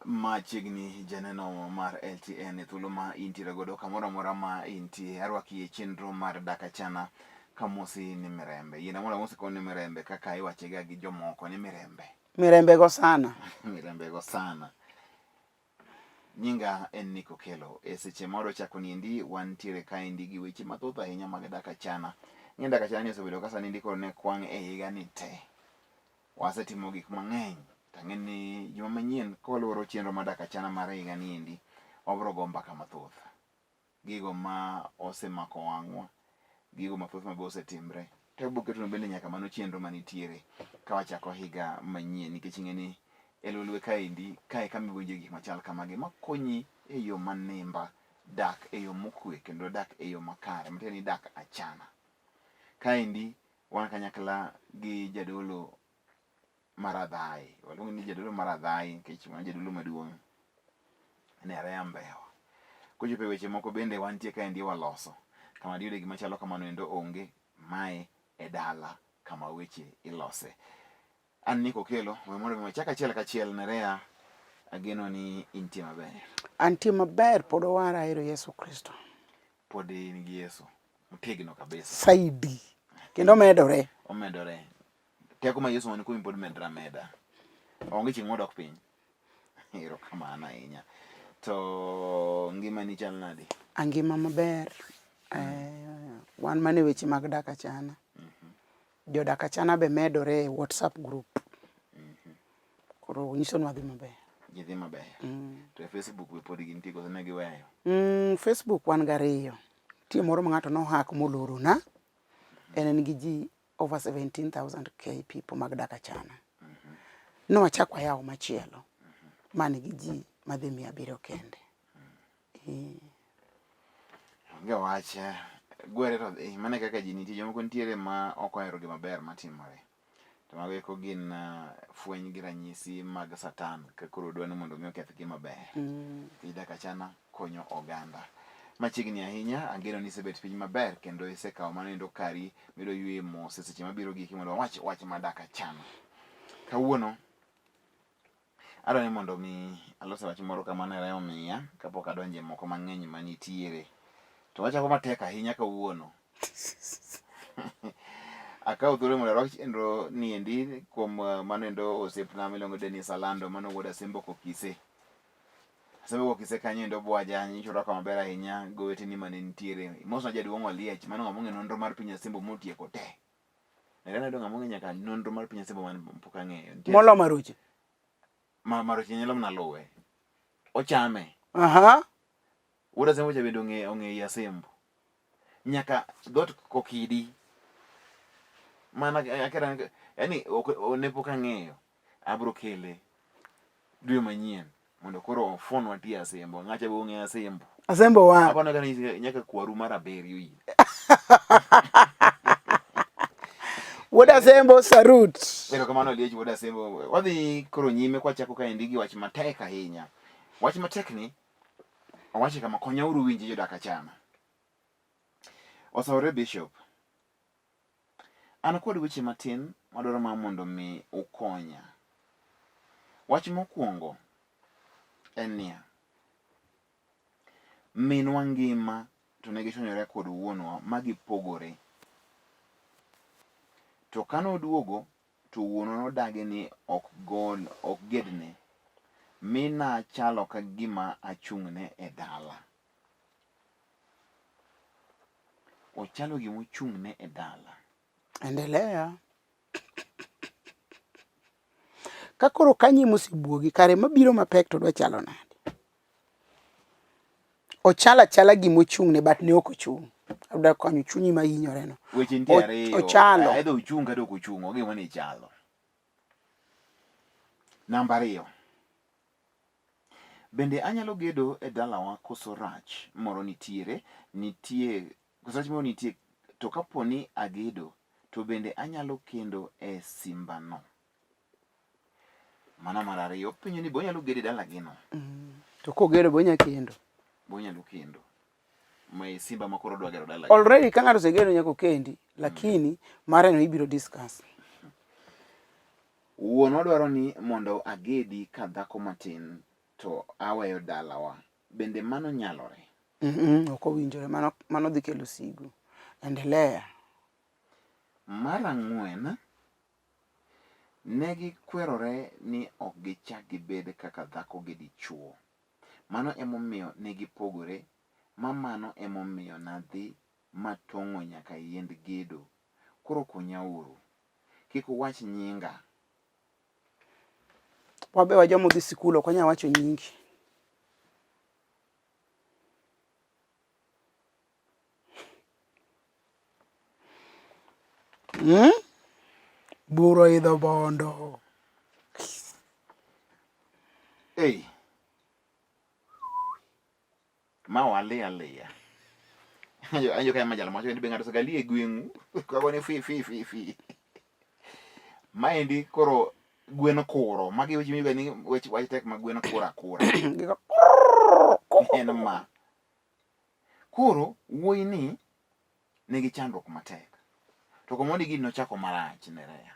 Machiegni janeno mar LTN e thuolo ma intiere godo kamoro amora ma intie arwaki e chenro mar Dak Achana kamosi ni Mirembe. Yiena mondo amosi koni Mirembe kaka iwachega gi jomoko ni Mirembe. Mirembe go sana. Mirembe go sana. Nyinga en Nick Okello. E seche ma wadwa niendi wantiere kaendi gi weche mathoth ahinya mag Dak Achana. Ing'e Dak Achana ni osebedo ka sani ndiko ne kwang' e higa ni te. Wasetimo gik mang'eny to ang'e ni juma manyien koluro chenro mar Dak Achana mar higa niendi wabro go mbaka mathoth. Gigo ma osemako wang'wa, gigo mathoth ma be osetimre. To wabro ketonu bende nyaka mano chenro manitiere ka wachako higa manyien nikech ing'e ni e lolwe kaendi kae kama iwinje gik machal kamagi makonyi e yo manimba dak e yo mokwe kendo dak e yo makare matiende ni dak achana. Kaendi wan kanyakla gi jadolo Maradhai. Waluonge ni jadolo Maradhai nikech mano jadolo maduong' Nerea Mbewa. Kochopo e weche moko bende wantie kaendi waloso. Kama diyude gima chalo kamano endo onge, mae e dala kama weche ilose. An Nick Okello, we mondo mi wachak achiel kachiel Nerea, ageno ni intie maber. Antie maber, pod owara ahero Yesu Kristo. Pod in gi Yesu motegno kabisa. Saidi. Kendo omedore. Omedore. Teko ma Yesu man kuomi pod medre ameda. Onge chieng' modok piny. Erokamano ahinya. To ngimani chal nade? Angima maber. Eh, wan mana e weche mag dak achana. Jodak achana be medore e WhatsApp group. Koro nyiso ni wadhi maber. Gidhi maber. To e Facebook be pod gintie koso ne giweyo? Facebook wan gariyo. Nitie moro ma ng'ato nohack molorona. En en gi ji over 17,000 k people mag dak achana. Nwachako wayawo machielo man gi ji madhi 700 kende. Onge wach. Gwere to dhi. Mano e kaka ji nitie. Jomoko nitiere ma ok ohero gima ber matimore. To mago eko gin fweny gi ranyisi mag Satan ka koro dwa ni mondo mi oketh gima ber. Nikech dak achana konyo oganda. Machiegni ahinya, ageno ni isebet piny maber kendo isekawo mano endo kari midwa yweyo mos e seche mabiro giki mondo wawach wach ma dak achana. Kawuono adwa ni mondo mi alos wach moro kama nere omiya kapok adonje moko mang'eny manitiere. To wachako matek ahinya kawuono. Akawo thuolo mondo arwak chenro niendi kuom mano endo osiepna miluongo Dennis Alando mano wuod Asembo Kokise. Asembo Kokise kanyo endo bwaja nyicho rwako maber ahinya goweteni mane nitiere. Imosna jaduong' Oliech mano ng'ama ong'e nonro mar piny Asembo motieko te. Nere nade ng'ama ong'e nyaka nonro mar piny Asembo man pok ang'eyo. Molo Maroche. Ma Maroche nyalo mana luwe. Ochame. Aha. Wuod Asembo cha bende ong'e ong'e Asembo. Nyaka dhoot kokidi. Mana akera yani ne pok ang'eyo. Abro kele dwe manyien mondo koro ofuonwa tie Asembo. Ng'acha be ong'e Asembo. Asembo wa. Apano kana nyaka kwaru mar abiriyo in. Wuod Asembo sarut. Erokamano Oliech wuod Asembo. Wadhi koro nyime kwachako kaendi gi wach matek ahinya. Wach matek ni owacho kama konyauru winje jodak achana. Osawore Bishop. An kod weche matin madwaro mar mondo mi ukonya. Wach mokwongo en niya, minwa ngima to ne gichwanyore kod wuonwa ma gipogore. To kane oduogo to wuonwa nodagi ni ok gol ok gedne mi nachalo ka gima achung'ne e dala. Ochalo gima ochung'ne e dala. Endelea. Ka koro kanyo ema osebuogi, kare mabiro mapek to dwa chalo nade? Ochalo achala gima ochung'ne but ne ok ochung'. Adwa konyo chunyi ma hinyore no. Weche nitie ariyo. Ochalo. Either ochung' kata ok ochung', onge gima ni chalo. Namba ariyo. Bende anyalo gedo e dalawa koso rach moro nitiere, nitie koso rach moro nitie to kapo ni agedo to bende anyalo kendo e simba no. Mano mar ariyo, openjo ni be onyalo gedo e dalagino? To kogedo be onya kendo. Be onyalo kendo? Ma e simba ma koro odwa gero dalagi. Already ka ng'ato osegedo nyaka okendi, lakini mare no ibiro discuss. Wuonwa dwaro ni mondo agedi ka dhako matin. to aweyo dalawa. Bende mano nyalore? Mm -mm, ok owinjore, mano, mano dhi kelo sigu. Endelea. Mar ang'wen, ne gikwerore ni ok gichak gibed kaka dhako gi dichwo. Mano emomiyo ne gipogore, ma mano emomiyo nadhi matong'o nyaka yiend gedo. Koro konyauru. Kik uwach nyinga. Wabe wa joma odhi sikul ok wanyal wacho nyingi. Hmm? Bur oidho bondo. Ei. Ma wali aliya. Anjo anjo kaya majalo macho ni be ng'ato osega li e gweng'u. Kago ni fi fi fi fi. Maendi koro gwen kuro. Magi weche miyudo ni weche wach tek ma gwen kuro akura. Gigo En ma. Koro wuoyi ni nigi chandruok matek. To komondi gini nochako marach Nerea.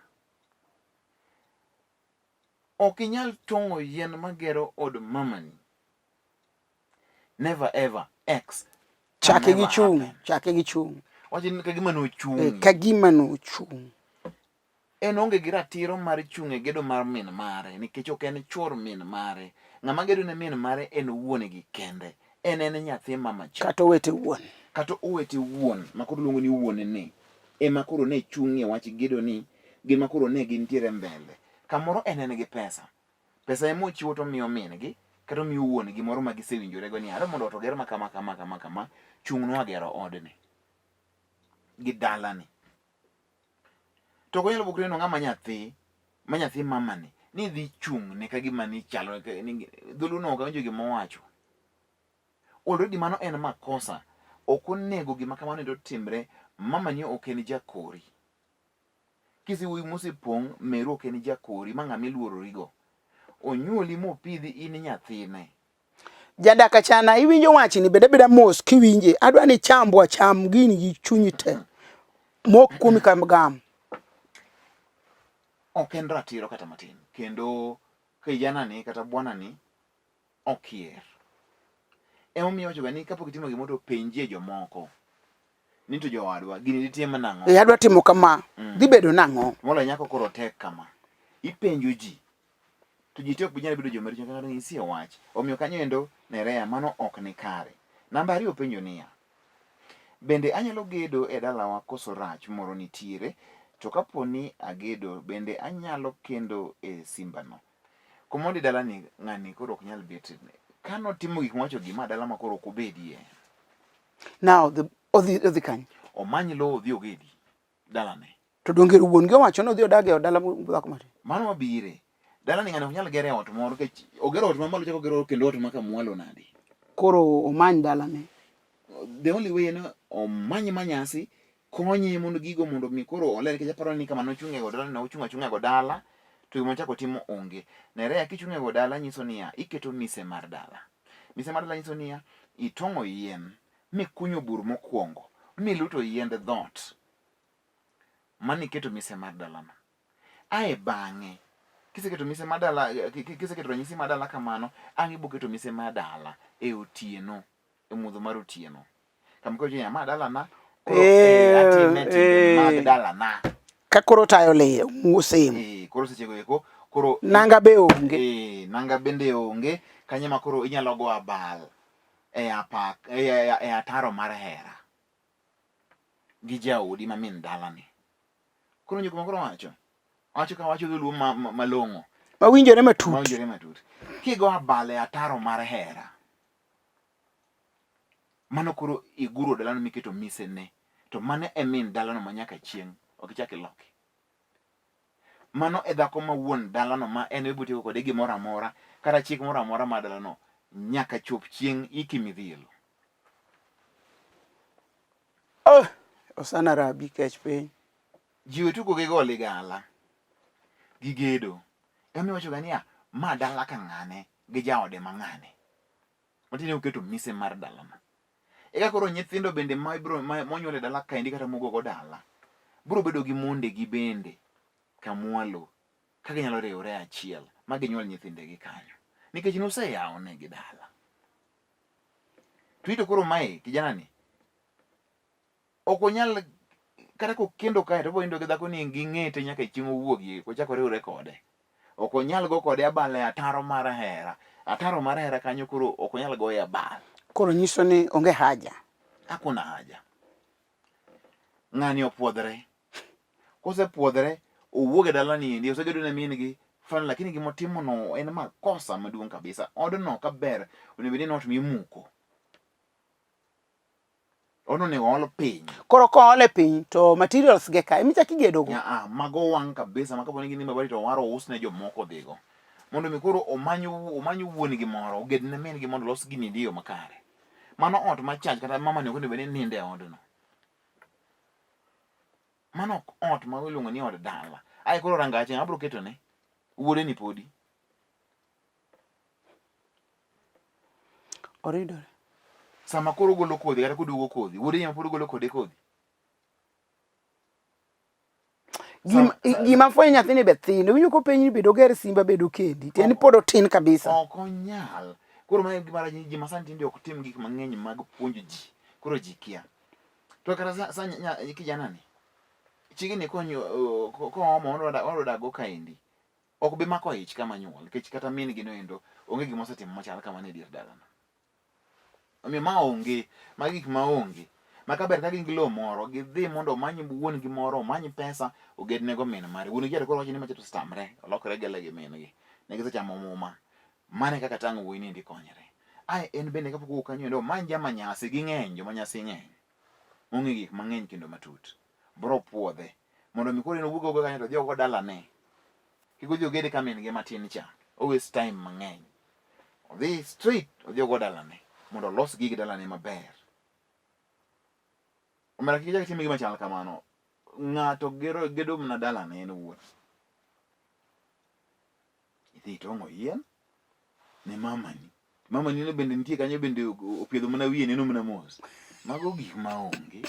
Ok inyal tong'o yien magero od mamani. Never ever. X. Chake gi chung', chake gi chung'. Wacho ni kagima nochung'. Eh, kagima nochung'. En onge gi ratiro mar chung' e gedo mar min mare nikech ok en chuor min mare. Ng'ama gedo ne min mare en wuon-gi kende. En en nyathi mama cha. Kata owete wuon. Kata owete wuon ma koro luongo ni wuon ni ema koro ne chung' e wach gedo ni gin ma koro ne gintiere mbele. Kamoro en en gi pesa. Pesa ema ochiwo to omiyo min gi kata omiyo wuon gi moro ma gisewinjorego ni are mondo ot oger ma kama kama kama kama chung'nwa gero odni gi dalani. To ok onyal bukre ni ng'ama nyathi ma nyathi mamani ni dhi chung' ne ka gima ni chalo dholuo no ok awinjo gima owacho. Already mano en makosa. Ok onego gima kamano endo timre. Mamani ok en jakori. Kisewuoyi mosepong', meru ok en jakori ma ng'ama iluororigo. Onyuoli mopidhi in nyathine. Jadaka chana iwinjo wachni bed abeda mos kiwinje. Adwa ni chambwa cham gini gi chunyi te. Mok kuomi ka gam. Ok en ratiro kata matin. Kendo kijanani kata bwanani okier. Emomiyo iwachoga ni kapok itimo gimoro to penjie jomoko. Ni to jowadwa gini ditim nang'o? E adwa timo kama. Mm. Dhi bedo nang'o? Moloyo nyako koro tek kama. Ipenjo ji. To ji te ok bi nyal bedo joma richo kata ng'isi e wach. Omiyo kanyo endo Nerea mano ok ni kare. Namba ariyo penjo niya. Bende anyalo gedo e dalawa koso rach moro nitiere? To kapo ni agedo bende anyalo kendo e simbano? Komondi dalani ng'ani koro ok nyal bet. Kanotimo gik mowacho gi ma dala ma koro ok obedie. Now the odhi odhi kanye? Omany lowo odhi ogedi dalane. To donge wuon gi owacho ni odhi odag e od dala dhako matin? Mano wabire. Dalani ng'ani ok nyal gere ot moro nikech ogero ot mamalo chako ogero kendo ot ma kamwalo nade. Koro omany dalane. The only way en omany manyasi konye mondo gigo mondo mi koro oler nikech aparo ni kama nochung' e go dala ne ochung' achung'a go dala to gima ochako timo onge. Nerea kichung' e go dala nyiso niya iketo mise mar dala. Mise mar dala nyiso niya itong'o yien mikunyo bur mokwongo miluto yiend dhoot mano iketo mise mar dalano. Ae bang'e kiseketo mise mar dala kiseketo ranyisi mar dala kamano ang' ibo keto mise mar dala e otieno e mudho mar otieno. Kama koro iwacho ma dalana koro eh, atime timbe mag dalana. Ka koro tayo liyo osim. Eh, koro sechego eko koro nanga be onge. Eh, nanga bende onge kanyo ma koro inyalo go abal e apak e, e, e ataro mar hera gi jaodi ma min dalani. Koro nyoko ma koro wacho. Wacho ka wacho dholuo malong'o. Mawinjore matut. Mawinjore matut. Kigo abal e ataro mar hera. Mano koro iguro dalano miketo mise ne. To mano e min dalano ma nyaka chieng' ok ichak iloki. Mano e dhako ma wuon dalano ma en ibiro tieko kode gimoro amora kata chik moro amora mar dalano nyaka chop chieng' iki midhi elo. Oh, Osana Rabi kech piny. Ji we tugo gi go ligala gi gedo. Ema iwacho ga niya, ma dala ka ng'ane gi jaode ma ng'ane. Matiende ni oketo mise mar dalano. Eka koro nyithindo bende ma ibiro ma monyuol e dala kaendi kata mogogo dala biro bedo gi mondegi bende kamwalo ka ginyalo riwore achiel ma ginyuol nyithindegi kanyo. Nikech nuseyawo negi dala. To ito koro mae kijana ni ok onyal kata kokendo kae to obonindo gi dhako ni gi ng'ete nyaka chieng' owuogi kochak oriwre kode. Ok onyal go kode abal e ataro mar hera. Ataro mar hera kanyo koro ok onyal goye abal. Koro nyiso ni onge haja. Hakuna haja. Ng'ani opuodhre. Kosepuodhre, owuog e dalani endi, osegedo ne min gi fan, lakini gimotimo no en makosa maduong' kabisa. Odno kaber, onego bed ni en ot mimuko. Odno onego ol piny. Koro koole piny to materials ge ka emichak igedogo. Aa, mago wang' kabisa ma kapo ni gin mabati to owar ous ne jomoko odhigo. Mondo mi koro omany omany wuon gi moro, oged ne min gi mondo olos gini e yo makare. Mano ot machach kata mamani ok onego bed ni ninde e odno. Mano ok ot ma iluongo ni od dala. Ae koro rangache ng'a bro ketone? Wuode ni podi. Oridore. Sama koro ogolo kodhi kata koduogo kodhi, wuode ni ema pod ogolo kode kodhi. Gima gima fwenyo nyathini be thin. Iwinjo kopenji ni bed oger simba bed okendi. Tiende ni pod otin kabisa. Ok onyal. Koro mae gima rach ni ji masani tinde ok tim gik mang'eny mag puonjo ji. Koro ji kia. To kata sa, sa nya, kijana ni chiegni ni konyo koomo odwa dak go kaendi ok bi mako ich kama nyuol nikech kata min gi noendo onge gima osetimo machal kamano e dier dalano. Omiyo ma onge, magi gik ma onge. Ma kaber ka gin gi lowo moro, gidhi mondo omany wuon gi moro, omany pesa, ogednego min mare. Wuon gi koro wacho ni macha to osetamre, olokore gele gi min gi. Ne gisechamo muma. Mano e kaka tang' wuoyi ni endi konyre. Ae en bende kapok owuok kanyo endo, omany jama nyasi, ging'eny, joma nyasi ng'eny. Mong'e gik mang'eny kendo matut. Bro puodhe. Mondo mi koro en owuog awuoga kanyo to odhi ogo dalane. Kik odhi oged ka min gi matin cha. O waste time mang'eny. Odhi straight odhi ogo dalane mondo olos gig dalane maber. Omera kik ichak itim gima chal kamano. Ng'ato gero gedo mana dalane en owuon. Idhi itong'o yien ne mamani. Mamani no bende nitie kanyo bende opiedho mana wiye neno mana mos. Mago gik ma onge.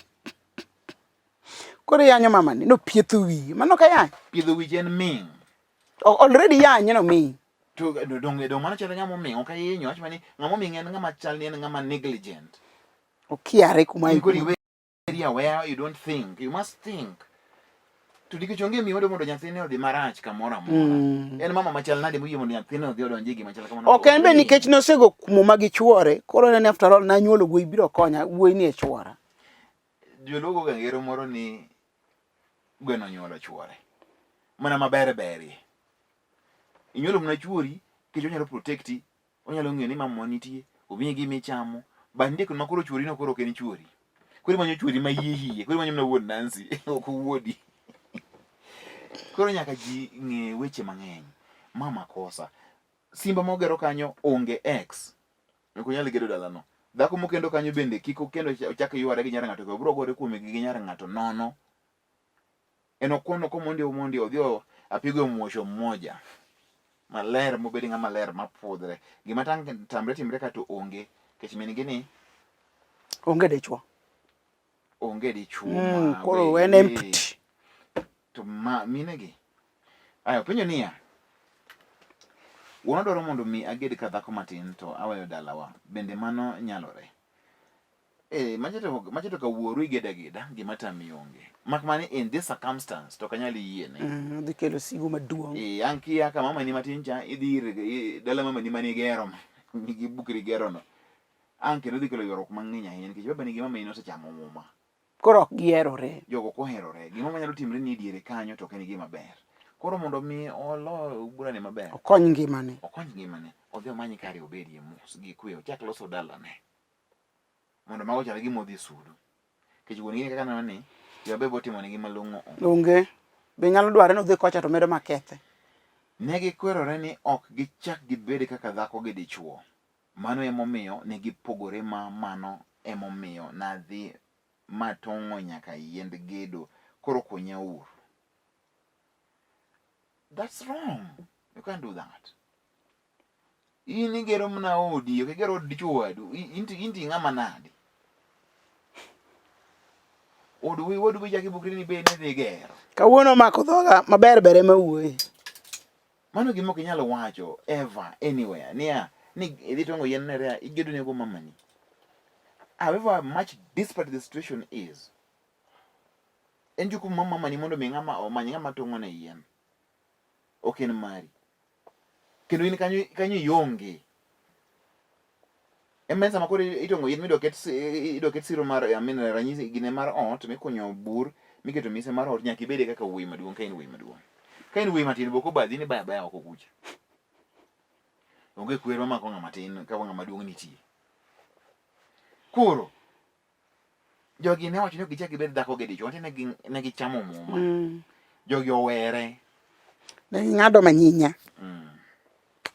Koro iyanyo mamani nopietho wiye. Mano ka yany. Piedho wich en ming. Already yanye no ming. To donge dong mano chalo ng'ama oming ok ahinyo wach mani ng'ama oming en ng'ama chal ni en ng'ama negligent. Okiare kuma In koro iweri aweya you don't think you must think. To nikech onge miyo mondo nyathine odhi marach kamoro amora. En mama machal nade moyie mondo nyathine odhi odonj e gima chal kamano. Ok en be nikech nosego kumo ma gi chuore, koro en ni after all nanyuolo wuoyi biro konya, wuoyi ni e chuora. Joluo goga ngero moro ni gweno onyuolo chuore. Mana maber berie. Inyuolo mana chuori nikech onyalo protecti, onyalo ng'eyo ni mama nitie, omiyi gima ichamo. But nitie kinde ma koro chuori no koro ok en chuori. Koro imanyo chuori ma hie hie, koro imanyo mana wuon Nancy, ok wuodi. Koro nyaka ji ng'e weche mang'eny. Ma makosa. Simba mogero kanyo onge ex. Ok onyal gedo dalano. Dhako mokendo kanyo bende kik okendo ochak yware gi nyar ng'ato, obiro gore kuome gi nyar ng'ato nono. En okono komondi omondi odhi apigwe muosho mmoja maler mobed ng'ama ler mapudhre. Gima tang' tamre timre ka to onge nikech min gi ni onge dichuo. Onge dichuo. Koro en empty. To ma mine gi. Aya openjo niya, wuon dwaro mondo mi aged ka dhako matin to aweyo dalawa. Bende mano nyalore? Eh, macha to ka wuoru igeda ageda, gima tami onge. Mak mana in this circumstance to ok anyal yiene. Odhi kelo sigu maduong'. Eh, an kia ka mamani matin cha idhi ir dala mamani mane igero nigi bukri gero no. An kendo dhi kelo ywaruok mang'eny ahinya nikech babani gi mamani nosechamo muma. Koro ok giherore. Jogo ok oherore. Gima manyalo timre ni diere kanyo to ok en gima ber. Koro mondo mi olo burani maber. Okony ngimane. Okony ngimane. Odhi omany kare obedie mos gi kwe ochak loso dalane. Mondo mago chal gima odhi sudo. Nikech wuon gi kaka neno ni jabe bo timo negi malong'o onge. Onge. Be nyalo dware ni odhi kocha to medo makethe. Ne gikwerore ni ok gichak gibed kaka dhako gi dichuo. Mano emomiyo ne gipogore ma mano emomiyo nadhi matong'o nyaka yiend gedo. Koro konya uru. That's wrong. You can't do that. In igero mana odi, ok igero od dichuo wadu. Inti ng'ama nade? Od wadu be chak ibukri ni be nidhi gero. Kawuono omako dhoga maber ber ema wuoye. Mano gima ok inyal wacho ever anywhere niya ni idhi tong'o yien ne igedo nego mamani. However much desperate the situation is, en jukumu ma mamani mondo mi ng'ama omany ng'ama tong'o ne yien. Ok en mari. Kendo in kanyo kanyo ionge. Ema en sama koro itong'o yien midwa ket idwa ket siro mar I mean ranyisi gine mar ot mikunyo bur miketo mise mar ot nyaka ibede kaka wuoyi maduong' ka in wuoyi maduong'. Ka in wuoyi matin bok obadhi ni baya baya oko kucha. Onge kwer mamako ng'ama tin ka ng'ama duong' nitie. Koro jogi ne wacho ni ok gichak gibed dhako gi dichwo, ne gi ne gichamo muma. Jogi owere. Ne ging'ado manyinya.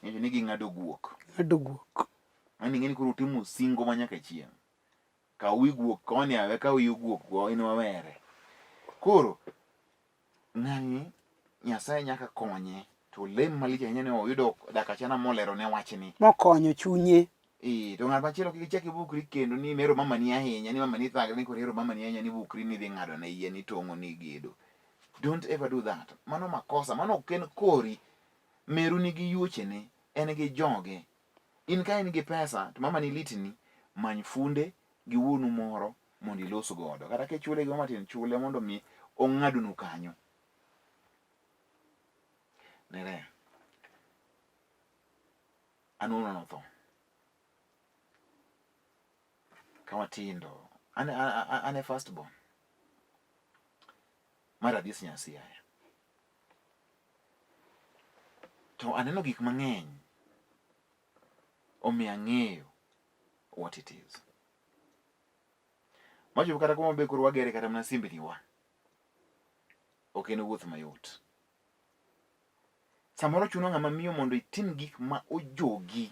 Nyiso ni ging'ado guok. Ng'ado guok. Mani ing'e ni koro utimo singo ma nyaka chieng'. Kaw wi guok koni awe kaw wi guok go in wawere. Koro ng'ani Nyasaye nyaka konye to lem malich ahinya ni oyudo dakachana molero ne wachni. Mokonyo chunye. Ee, to ng'at machielo kik ichak ibukri kendo ni imero mamani ahinya ni mamani thagre ni koro ihero mamani ahinya ni ibukri ni idhi ng'ado ne yien itong'o ni igedo. Don't ever do that. Mano makosa, mano ok en kori. Meru nigi yuochene, en gi joge. In ka in gi pesa to mamani litni, many funde gi wuonu moro mondo ilos godo. Kata kichule gimoro matin, chule mondo mi ong'adnu kanyo. Nerea. An wuonwa notho. Ka watindo, an, an, an e first born. Mar Adis Nyasiaya. To aneno gik mang'eny omiyo ang'eyo what it is. Machopo kata kuma be koro wagere kata mana simbniwa. Ok en wuoth mayot. Samoro chuno ng'ama miyo mondo itim gik ma ojogi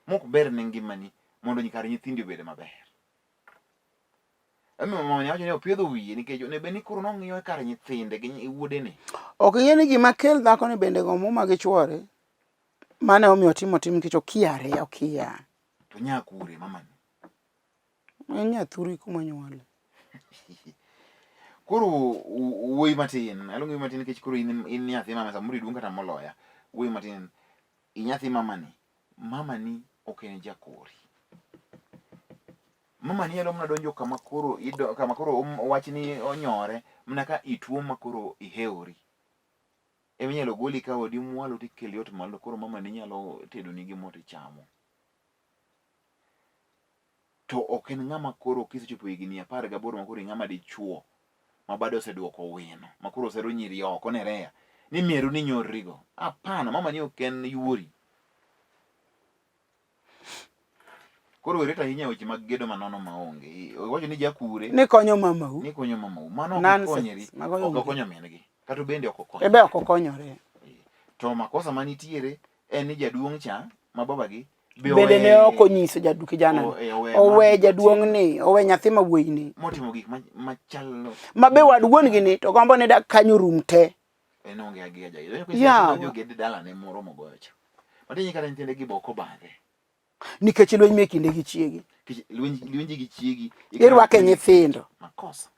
mok ber ne ngimani mondo kar nyithindi obed maber. Emomiyo mamani wacho ni opiedho wiye nikech onego bed ni koro nong'iyo kar nyithinde gi wuodene. Ok ing'e ni gima kel dhako ni bende go muma gi chuore. Mane omiyo otimo tim nikech okiare, okia. To nya kure mamani? En nyathuri kuma onyuole. Koro wuoyi matin, aluongi wuoyi matin nikech koro in in nyathi mama samoro iduong' kata moloya. Wuoyi matin, inyathi mamani, mamani ok en jakori. Mamani nyalo mana donjo kama koro ido, kama koro wachni onyore mana ka ituo ma koro ihewori. Ema inyalo goli ka odi mwalo tikeli ot malo koro mamani nyalo tedoni gimoro tichamo. To ok en ng'ama koro kisechopo higni 18 ma koro ing'ama dichuo ma bade oseduoko wino ma koro osero nyiri oko nerea ni meru ni nyorrigo. Hapana, mamani ok en yuori. Koro werito ahinya weche mag gedo manono maonge. Iwacho ni jakure. Ni konyo mamau. Ni konyo mamau. Mano ok ikonyri. Ok okonyo min-gi. Kata bende ok okonyo. Ebe ok okonyore. To makosa manitiere en ni jaduong' cha ma babagi be Bende ne ok onyiso jadu kijana ni. Owe jaduong' ni, owe nyathi ma wuoyi ni. Motimo gik machalo. Ma be wad wuon gi ni to gombo ni dak kanyo rum te. En onge agiya ja. Yawa. Oged dalane moro mogoyo cha. Matinyi kata nyithinde gi boko badhe. Nikech lweny me kinde gi chiegi. Lweny lwenji gi chiegi. Irwake nyithindo. Makosa.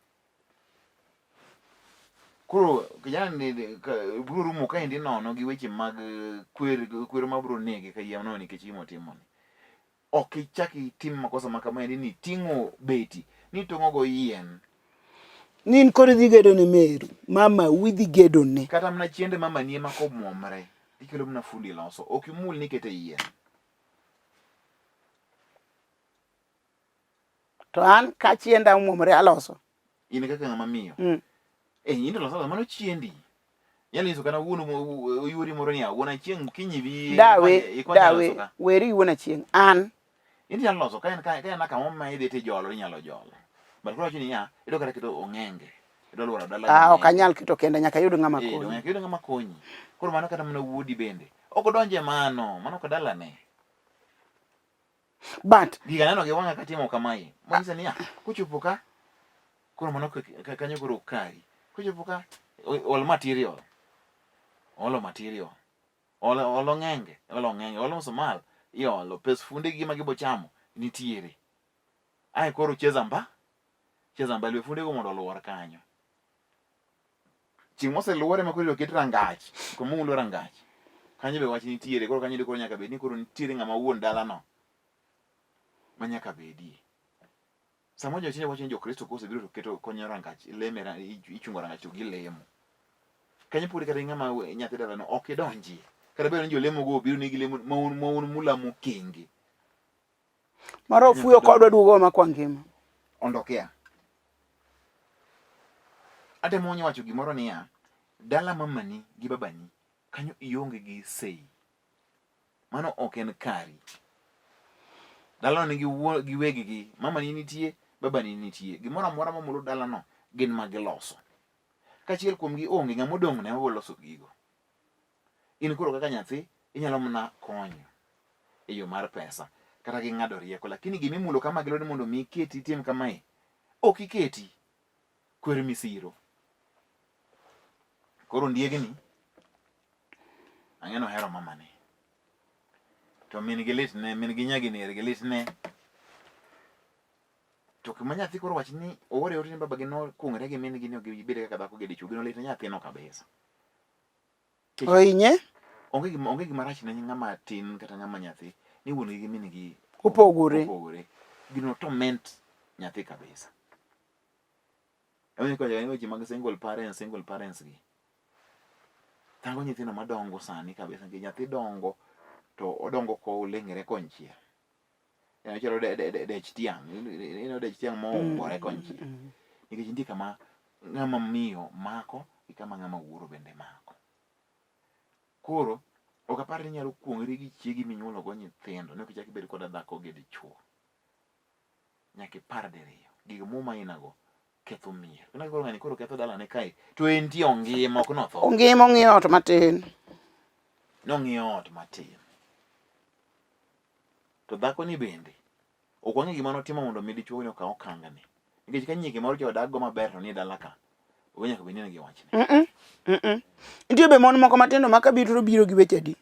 Koro kijana ni biro rumo kaendi nono gi weche mag kwer kwer ma biro nege kayiem nono nikech gima otimoni. Ok ichak itim makosa ma kamaendi ni ting'o beti ni tong'o go yien. Ni in koro idhi gedo ne meru, mama u idhi gedo ne. Kata mana chiende mamani ema komwomre ikelo mana fundi loso ok imul ni ikete yien. To an ka chienda omwomre aloso. In kaka ng'ama miyo. Eh, in to loso mano chiendi. Nyalo nyiso kana wuon yuori moro niya, wuon achieng' kinyi bi Dawe, dawe, weri wuon achieng'. An. In inyalo loso ka en ka en kama ma idhi tijolo inyalo jolo. But koro wacho niya, idwa kata keto ong'enge. Idwa luoro dala. Ah, ok anyal keto kenda, nyaka ayud ng'ama konyi. Eh, nyaka iyud ng'ama konyi. Koro mano kata mana wuodi bende. Ok odonje mano, mano ok dalane. But giga neno gi wang'a katimo kamae. Manyisa niya, kochopo ka koro mano kanyo koro kari. Kochopo ka ol material. Olo material. Olo olo ng'enge, olo ng'enge, olo msumal, iolo pes funde gi ma gibo chamo nitiere. Ae koro cheza mba. Cheza mbali we funde go mondo oluor kanyo. Chieng' moseluore ma koro idwa ket rangach, kuma umulo rangach. Kanyo be wach nitiere, koro kanyo koro nyaka bed ni koro nitiere ng'ama wuon dalano ma nyaka bedie. Samoro jochinde wacho ni Jokristo kosebiro to keto konyo rangach, leme ichungo rangach to gilemo. Kanyo pod kata ng'ama nyathi dalano ok idonji. Kata bed ni jolemo go obiro ni gilemo ma un ma un mulamo kenge. Mara ofuyo kodwa duogo ma kwa ngima. Ondokea. Atemo wacho gimoro niya, dala mamani gi babani kanyo ionge gi sei. Mano ok en kari. Dalano nigi gi weggi, mamani nitie, babani nitie. Gimoro amora mamulo dalano gin ma giloso. Ka achiel kuomgi onge, ng'ama odong' no ema biro loso gigo. In koro kaka nyathi, inyalo mana konyo e yo mar pesa kata gi ng'ado rieko, lakini gima imulo kama gi lwedo mondo mi iketi itim kamae, ok iketi. Kwer misiro. Koro ondiegni ang'e ni ohero mamane. To min gi lit ne, min gi nyagi ner gi lit ne. To kuma nyathi koro wach ni oore ote ni babagi nokuong're gi min gi ni ok gibed kaka dhako gi dichuo, gino lit ne nyathino kabisa. Ohinye? Onge gima onge gima rach ne ng'ama tin kata ng'ama nyathi ni wuon gi gi min gi opogore. Opogore. Gino torment nyathi kabisa. Awinjo kawacho ni weche mag single parents, single parents gi. Thango nyithindo madongo sani kabisa nikech nyathi dongo to odongo koleng're konchiel. En ochalo de, de, de, dech tiang', ineno dech tiang' mombore konchiel. Nikech nitie kama ng'ama miyo mako gi kama ng'ama wuoro bende mako. Koro ok apar ni inyalo kuong'ri gi chiegi minyuolo go nyithindo ni ok ichak ibed koda dhako gi dichuo. Nyaka ipar diriyo. Gig muma aina go ketho mier. Ineno koro ng'ani koro ketho dalane kae to entie ongima ok notho. Ongima ong'iyo ot matin. Nong'iyo ot matin. To dhako ni bende ok wang'e gima notimo mondo mi dichuo ni okaw okangni. Nikech ka nyige moro cha odak go maber to nie dala ka. Ok nyaka bed ni en gi wachne. Nitie be mon moko matindo ma kabiro to biro gi weche adi.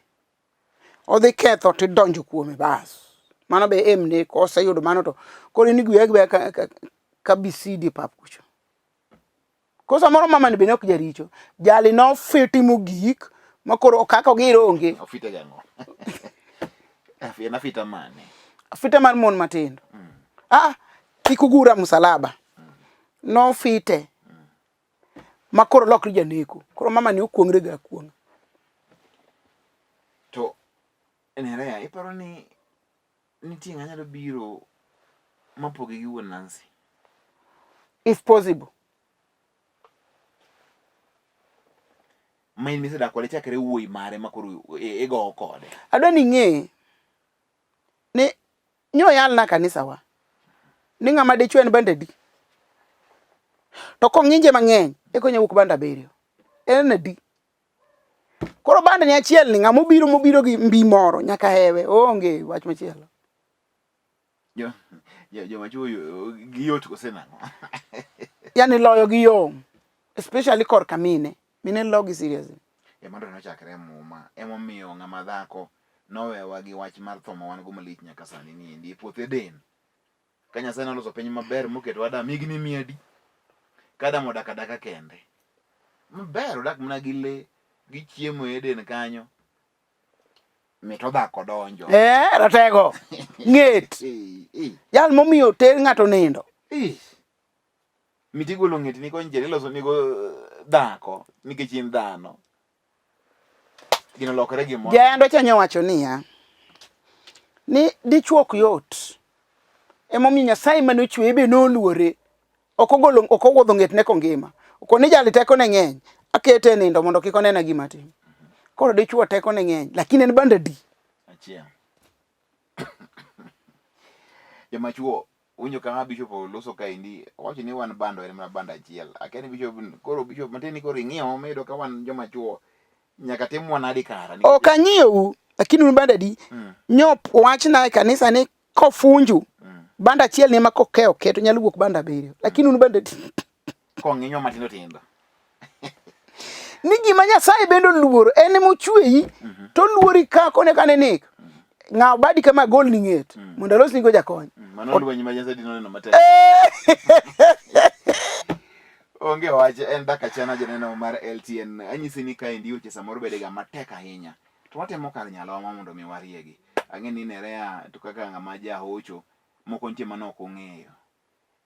Odhi ketho tidonjo kuome bas. Mano be em ne koseyudo mano to koro in igweya agweya ka, ka, ka BCD e pap kucho. Ko samoro mama ni be ne ok jaricho. Jali nofiti mogik ma koro kaka ogir onge. Ofite gang'o? En afita mane? Afita mar mon matindo. Ah, kik ugura msalaba. Nofite. Ma koro lokri janeko. Koro mama ni okuong're ga akuong'a. To Nerea, iparo ni nitie ng'a nyalo biro mapogi gi wuon Nancy? If possible. Ma in misedak kode chakre wuoyi mare ma koro igowo kode. Adwa ni ing'e ni nyoyal na kanisa wa ni ng'ama dichwo en band adi to kong'inje mang'eny eka onya wuok band abiriyo en adi koro band ni achiel ni ng'ama obiro mobiro gi mbi moro nyaka hewe oonge wach machielo Jo joma chuo giyot kose nang'o? Yani loyo gi yom especially korka mine mine logi seriously Ema to nochakre e muma emomiyo ng'ama dhako nowewa gi wach mar tho ma wan go malich nyaka sani ni endi e puoth Eden. Ka Nyasaye noloso piny maber moketo Adam higni mia adi? Ka Adam odak adaka kende. Maber odak mana gi lee, gichiemo e Eden kanyo. Mit odhako donjo. Eh, ratego. Ng'et. Jal momiyo ter ng'ato nindo. Mit igolo ng'etni konchiel iloso nigo dhako nikech in dhano. Gino lokore gimoro. Jayando cha nyowacho niya, ni dichuo ok yot. Emomiyo Nyasaye mane ochweye be noluore. Ok ogolo ok owuodho ng'etne kongima. Okoni jali tekone ng'eny, akete e nindo mondo kik onena gima atimo. Koro dichuo tekone ng'eny, lakini en banda di. Achiel. Joma chuo winjo kama bishop oloso kaendi owacho ni wan bando en mana bando achiel. Akia ni bishop koro bishop matin ni koro ing'iyo miyudo ka wan joma chuo nyaka timwa nadi kara. Ok ang'iyou, lakini un banda di. Nyop wachna e kanisa ni kofunju banda achiel ni ema kokeyo keto nyalo wuok banda abiriyo. Lakini un banda di. Kong'inywa matindo tindo. Ni gima Nyasaye bende oluoro en ema ochweyi to oluori ka kone kane nik. Ng'aw badi kama agol ni ng'et mondo alosni go jakony. Mano lweny ma Nyasaye dinoneno matek. Onge wach en dak achana janeno mar LTN. Anyisi ni kaendi weche samoro bedega matek ahinya. To watemo kar nyalowa ma mondo mi wariegi. Ang'e ni Nerea to kaka ng'ama jahocho, moko nitie mane ok ong'eyo.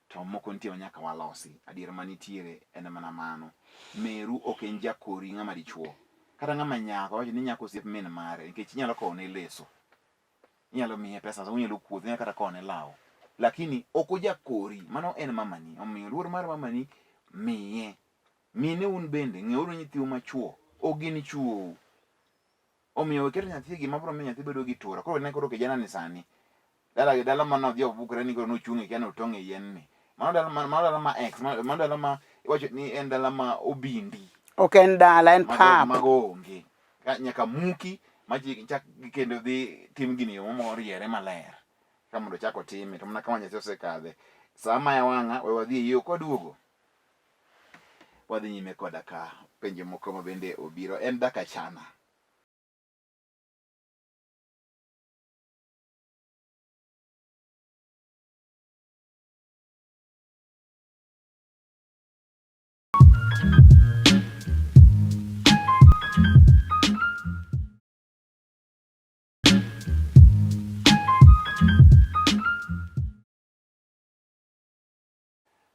To moko nitie ma nyaka walosi. Adier manitiere en mana mano. Meru ok en jakori ng'ama dichuo. Kata ng'ama nyako, wacho ni nyako osiep min mare nikech inyalo kowone leso. Inyalo miye pesa, unyalo kuotho, inyalo kata kowone law. Lakini ok ojakori, mano en mamani. Omiyo luor mar mamani miye. Mine un bende ng'euru nyithiu machuo, ok gin chuou. Omiyo we keto nyathi e gima biro miyo nyathi bedo gi tura. Koro ne koro kijana ni sani dala gi dala mane odhi obukre ni koro nochung' e kia notong' e yien ni. Mano dala ma mano dala ma ex, mano dala ma iwacho ni en dala ma obindi. Ok en dala, en pap. Mago onge. Nyaka muki ma chak kendo dhi tim gini e yo moriere maler. Ka mondo ochak otime to mana kama nyathi osekadhe. Sa maya wang'a we wadhi e yo kwaduogo. Wadhi nyime koda ka penjo moko ma bende obiro. En dak achana.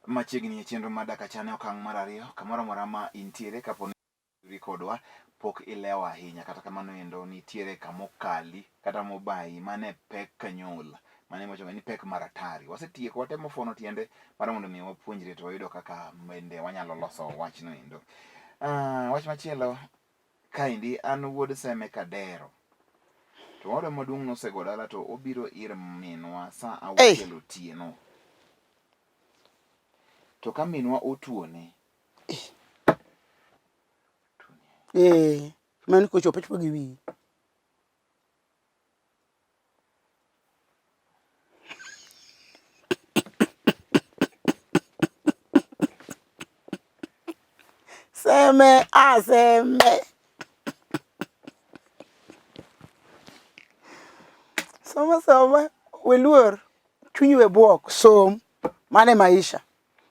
Machiegni e chenro mar Dak Achana e okang' mar ariyo, kamoro amora ma intiere kapo ni iri kodwa pok ilewo ahinya kata kamano endo nitiere kamokali kata mobayi mane pek kanyol mane iwacho ni pek mar atari. Wasetieko watemo fuono tiende mar mondo mi wapuonjre to wayudo kaka bende wanyalo loso wachno endo. Uh, wach machielo kaendi an wuod Seme Kadero to owadwa maduong' nosego dala to obiro ir minwa saa auchiel otieno. To ka minwa otuone. Eh, mano kochopo chopo gi wiyi. Seme, ah, seme. Soma soma, weluor. Chunyi we buok, som. Mano e maisha.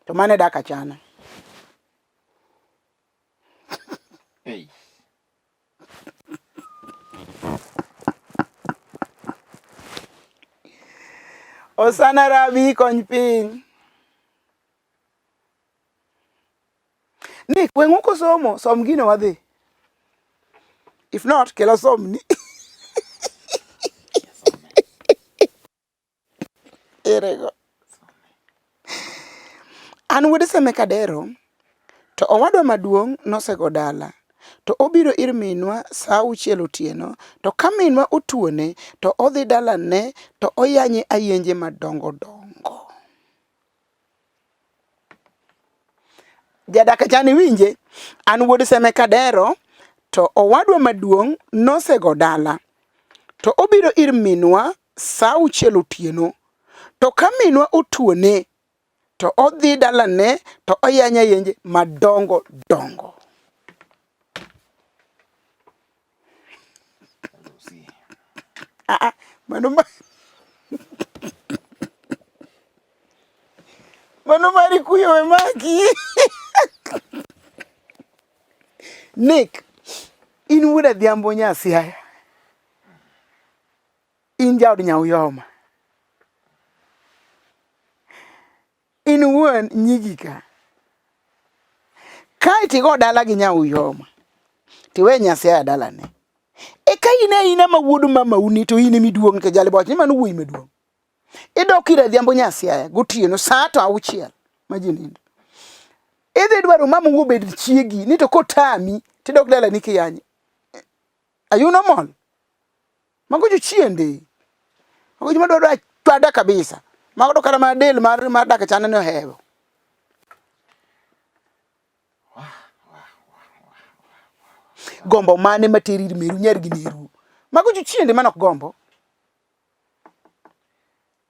To mano e dak achana. Hey. Osana Rabi kony piny. Nick, weng'u kosomo, som gino wadhi. If not, kela somni. Erego. An wuod Seme Kadero, to owadwa maduong' nosego dala. To obiro ir minwa saa auchiel otieno, to ka minwa otuone, to odhi dalane to oyanye ayenje madongo dongo. Jadaka chani winje, an wuod Seme Kadero, to owadwa maduong' nosego dala. To obiro ir minwa saa auchiel otieno. To ka minwa otuone, to odhi dalane to oyanya yenje madongo dongo. Ah, ah, mano ma mano mari kuyo we maki. Nick, in wuod Adhiambo nya Siaya. In jaod Nyauyoma. In wuon nyigi ka. Kae tigo dala gi Nyauyoma. Tiwe nya Siaya dalane. Eka in aina ma wuod mamau ni to in emiduong' nikech jali bowacho ni mano wuoyi maduong'. Idok ir Adhiambo nya Siaya gotieno saa to auchiel ma ji nindo. Idhi dwaro mamau obed chiegi ni to kotami tidok dalani kiyanye. Are you normal? Mago jochiende. Mago joma dwaro achwada kabisa. Mago to kata mana del mar mar dak chana ne ohewo. Gombo mane materi ir meru nyar gi neru. Mago jochiende mano ok gombo.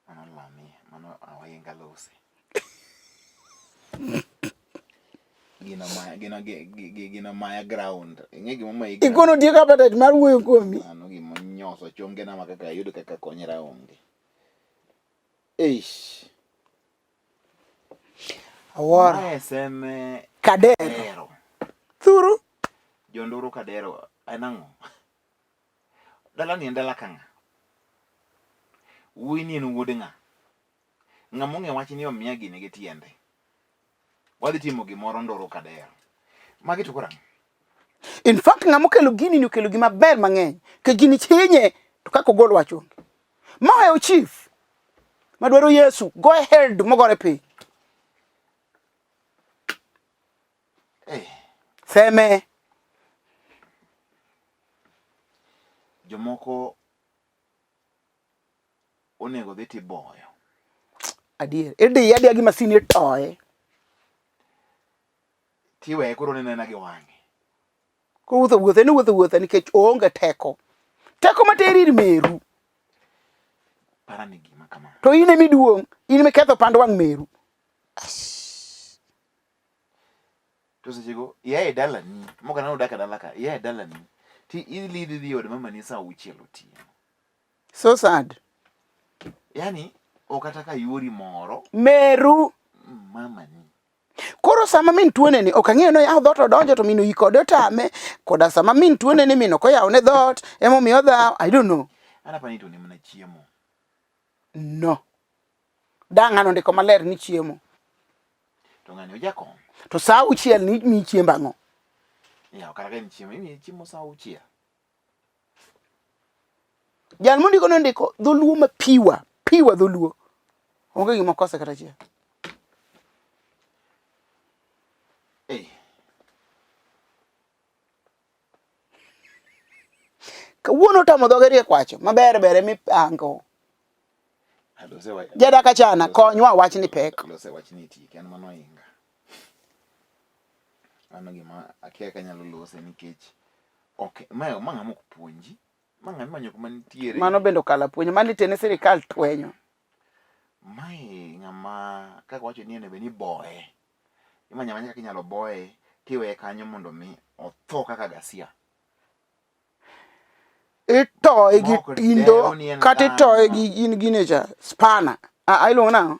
Mano lami, mano awayenga lose. Gino maya, gino gino maya ground. Ing'e gima mayi ground. Ikono tieko appetite mar wuoyo kuomi. Mano gima nyoso chonge na ma kaka ayud kaka konyra onge. Eish. Awuoro. Mae seme Kadero. Thuru. Jonduru Kadero en ang'o? Dala ni en dala ka ng'a? Wuoyi ni en wuod ng'a? Ng'ama ong'e wach ni omiya gini gi tiende. Wadhi timo gimoro Ndoro Kadero. Magi to koro ang'o? In fact ng'ama okelo gini ni okelo gima ber mang'eny. Ke gini chinye to kaka ogol wach onge. Mohewo chief madwaro Yesu go ahead mogore piny. Eh. Seme. Jomoko onego dhi tiboyo. Adier. Idiye adiya gi masin itoye. Tiweye koro oneno anena gi wang'e. Kowuotho wuotho en owuotho wuotha nikech oonge teko. Teko materi ir meru. Para ni gima kama. To in ema iduong', in ema iketho pand wang' meru. To sechego ia e dalani, mok aneno odak e dala ka, ia e dalani ti idhi idhi od mamani saa auchiel otieno. So sad. Yani ok kata ka yuori moro. Meru. Mamani. Koro sama min tuone ni ok ang'eyo ni oyawo dhoot odonjo to min oyi kode otame. Koda sama min tuone ni min ok oyawone dhoot emomiyo odhaw. I don't know. An apani to ne mana chiemo. No. Dang' ng'ano ondiko maler ni chiemo. To ng'ani ojakong'. To saa auchiel ni mi chiemb ang'o? Yaw kata ka en chiemo, imiye chiemo saa auchiel. Jal mondiko nondiko dholuo ma piwa, piwa dholuo. Onge gima okose kata achiel. Hey. Kawuono otamo dhoge riek wacho maber ber emipango. Jadaka chana konywa wach ni pek. Lose wach ni tiek en mano inga. Mano gima akia ka anyalo lose nikech ok ma ma ng'ama ok puonji. Ma ng'ama imanyo kuma nitiere. Mano bende okalo apuonja. Mano itene sirikal twenyo. Mae ng'ama kaka wacho ni onego bed ni iboye. Imanyo amanya kaka inyalo boye tiweye kanyo mondo mi otho kaka gasia. Itoye gi Mok tindo dewo ni en kata itoye dhano. gi gin gine cha spana. Ah, ah, iluongo nang'o?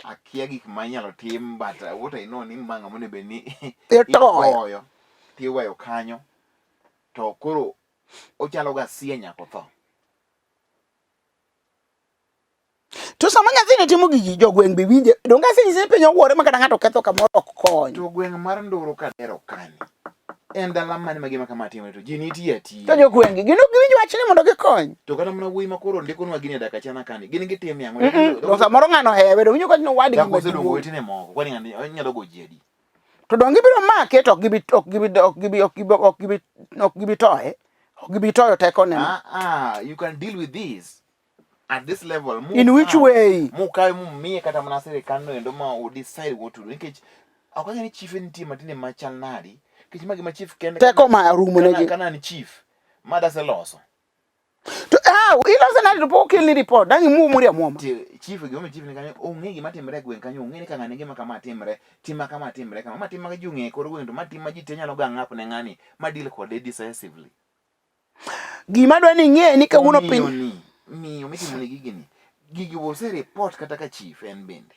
Akia gik ma inyalo tim but what I know ni ma ng'ama onego bed ni Itoyo. igoyo tiweyo kanyo to koro ochalo gasia nyaka otho. To sama nyathini timo gigi jogweng' be winje. Donge asenyisi ni piny owuore ma kata ng'ato ketho kamoro ok kony. To gweng' mar Ndoro Kadero kani en dala mane ma gima kama timore to ji nitie atiya. To jogweng' gi gin ok giwinj wachni mondo gikony. To kata mana wuoyi ma koro ndikonwa gini e dakika chana kani gin gitime ang'o? To samoro ng'ano hewe to winjo ka owadgi Dhako oseluongo maduong'. owetene moko kwani ng'ani onyalo go ji adi? To donge gibiro make to ok gibi ok gibi ok gibi ok gibi ok gibi ok gibi toye. Ok gibi toyo tekone. Ah ah, you can deal with this at this level. In which way? Mukawe mumiye kata mana sirikal no endo ma u decide what to do nikech ok ang'e ni chife nitie matinde machal nadi nikech ma gima chief kende Teko ma rumo negi. kana an chief ma daseloso To ah, ilose nade to pok okelni report. Dang' imuomori amuoma. Ti chief gima chief ni kanyo ong'e gima timre e gweng' kanyo ong'e ni ka ng'ani gima kama timre tim kama timre kama ma tim ma ji ong'e e kor gweng' to ma tim ma ji te nyalo gang up ne ng'ani ma deal kode decisively. Gima adwa ni ing'e ni kawuono piny ni miyo mitimo ne gigi ni gigi ose report kata ka chief en bende.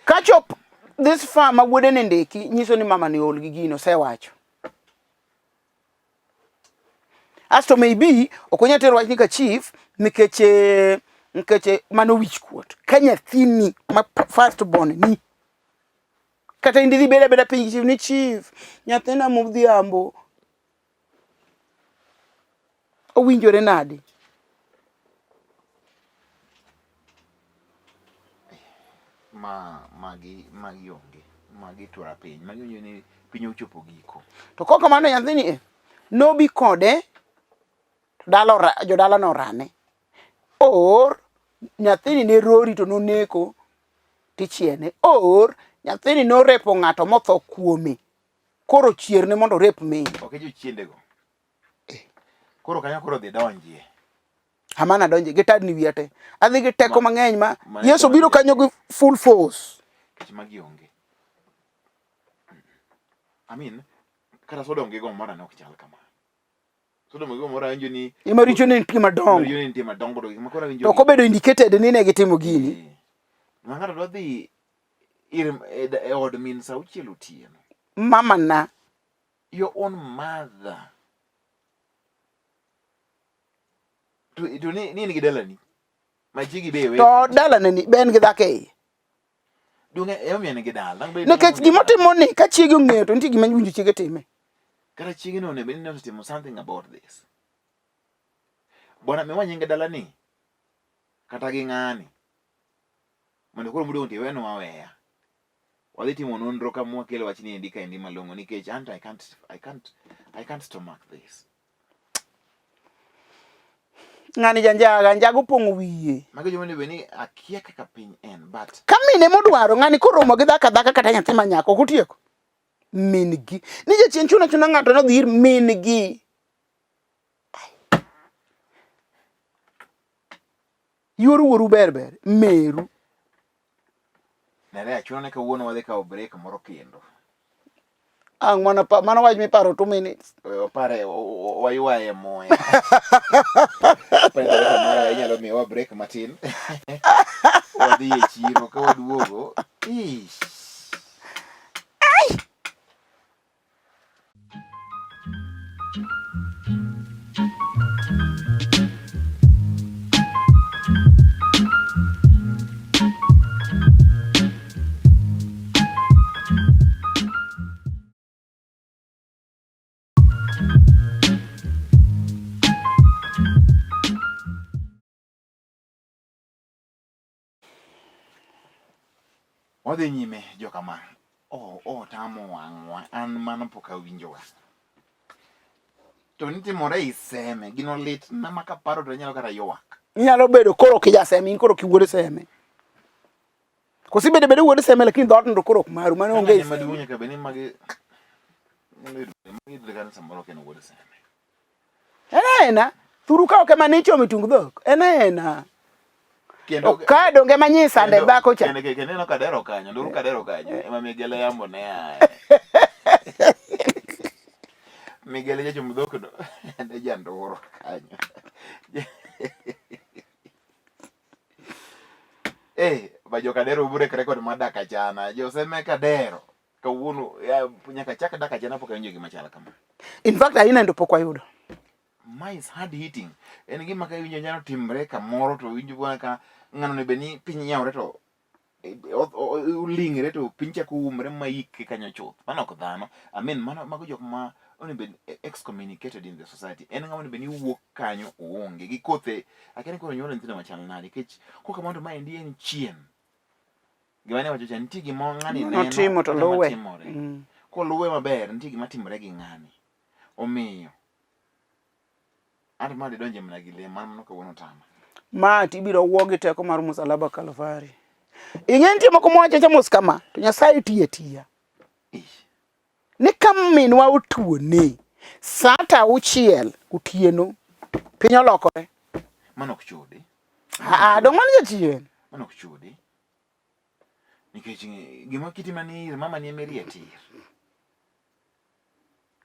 Kachop this far ma wuode ne ndiki nyiso ni mama ni ol gi gino osewacho. Asto maybe ok onyal tero wach ni ka chief nikech eh, nikech eh, mano wich kuot. Ka nyathini ma first born ni kata in didhi beda beda piny gi chief ni chief nyathina modhiambo owinjore nade? Ma magi magi onge magi tura piny magi onge ni piny ochopo giko. To kok kamano nyathini e nobi kode to dala ora, jodala norame. Or nyathini ne rori to noneko tichiene. Or nyathini norepo ng'ato motho kuome. Koro chierne mondo orep min. Ok e jochiendego. Koro kanyo koro dhi donjie. Amana donje gi tadni wiya te. Adhi gi teko mang'eny ma Yesu biro kanyo gi full force. Kech magi onge. I mean, kata Sodom gi Gomora ne ok chal kama. Sodom gi Gomora winjo ni Ema richo ne nitie madongo. Richo ne nitie madongo to gik ma koro winjo. To ok obedo indicated ni ne gitimo gini. Eh. Ma ng'ato dwa dhi ir e, e od min sa auchiel otieno. Mama na. Your own mother. To to ni ni in gi dalani. Ma chiegi be we. To dalane ni be en gi dhako e iye. Donge emomiyo en gi dala. Nikech gima otimo ni ka chiege ong'eyo to nitie gima winjo chiege time. Kata chiege no onego bed ni osetimo something about this. Bwana miwa nying dalani kata gi ng'ani mondo koro modong' to iwenwa aweya. Wadhi timo nonro kama wakelo wachni endi kaendi malong'o nikech anto I can't, I can't, I can't stomach this. Ng'ani janjaga, njaga opong'o wiye. Mago joma onego bed ni akia kaka piny en but Ka mine modwaro ng'ani koromo gi dhako adhaka kata nyathi ma nyako ok otieko. Min gi. Ni jachien chuno achuna ng'ato nodhi ir min gi. Yor wuoru ber ber, meru. Nere achuno ni kawuono wadhi kawo break moro kendo. Ang' mana pa, mano wach miparo 2 minutes. Wapare waywaye muya. Pare mara inyalo miyowa break matin. Wadhi e chiro ka waduogo. Ish. Ai! Wadhi nyime jokama. Oh, oh, tamo wang'wa. An mano pok awinjoga. To nitimore ei Seme. Gino lit na ma kaparo to anyalo kata ywak. Inyalo bedo koro ok ija Seme, in koro ok iwuod Seme. Koso ibedo bedo wuod Seme lakini dhoodno to koro ok maru, mano onge ei Ng'ane maduong' Seme. nyaka bed ni magi nyalo yudo magi yudo kanyo samoro ok en wuod Seme. En aena, thuru ka ok ema nichomo tung dhok. En aena. Kendo Ka donge ema nyi sande dhako cha. Kendo kendo ineno kadero kanyo, nduru kadero kanyo, ema Migele yambo ne aye. Migele jachom dhok no, ne janduro kanyo. Eh, ba jokadero ubrek record mar dak achana, joseme kadero. Kawuono ya, nyaka chak dak achana pok awinjo gima chal kama. In fact aina ndo pok wayudo. Ma is hard hitting. En gima ka iwinjo nyalo timre kamoro to iwinjo bwana ka ng'ano onego bed ni piny yawre to oling're to piny chako umre ma ike kanyo chuth. Mano ok dhano. I mean mano mago jok ma onego bed excommunicated in the society. En ng'ama onego bed ni wuok kanyo oonge gi kothe. Akia ni koro nyuolo nyithindo machal nade nikech kokamano to maendi en chien. Gima ne wacho cha nitie gima ng'ani neno Notimo to kata luwe. matimore. Koluwe maber nitie gima timore gi ng'ani. Omiyo an ma didonje mana gi le mano kawuono tama. Ma to ibiro wuo gi teko mar musalaba Kalvari. Ing'e nitie moko mwacho acha mos kama to Nyasaye tiyo atiya. Ni ka minwa otuone sa ata auchiel otieno piny olokore. Mano ok chode. Aa, dong' mano jachien. Mano ok chode. Nikech gima kiti mani ir mama ni emirie tir.